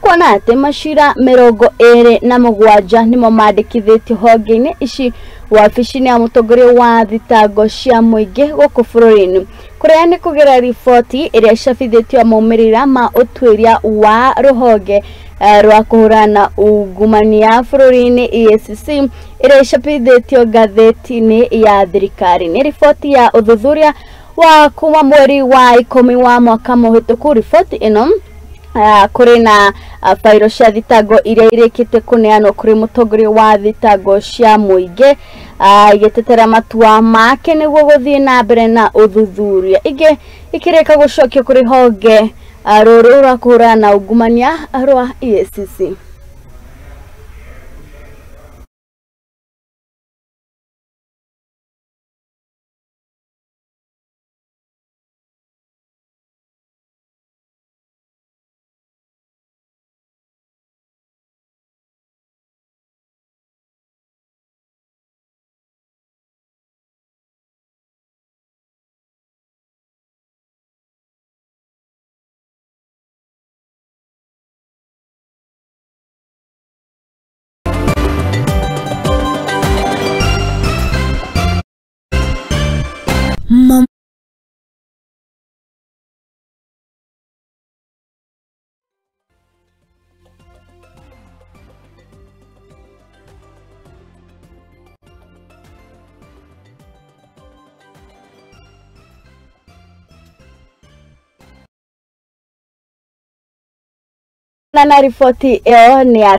Kuona atĩ macira 27 nĩmo mandĩkithĩtio honge-inĩ ici wabici-inĩ ya mũtongoria wa thitango cia mũingĩ gũkũ bũrũri-inĩ. Kũrĩa nĩ kũgerera riboti ĩrĩa ĩcabithĩtio maumĩrĩra ma ũtuĩria wa rũhonge rwa kũhũrana ungumania bũrũri-inĩ EACC ĩrĩa ĩcabithĩtio ngathĩti-inĩ ya thirikari. Nĩ riboti ya ũthuthuria wa kuma mweri wa 10 wa mwaka mũhĩtũku. Riboti ĩno kũrĩ na bairo cia thitango iria irĩkĩte kũneanwo kũrĩ mũtongoria wa thitango cia mũingĩ igĩtetera matua make nĩguo gũthiĩ na mbere na ũthuthuria. Ingĩ ikĩrĩka gũcokio kũrĩ honge rũrũ rwa kũhũrana na ungumania rwa EACC. Mom. Na riboti ĩyo nĩ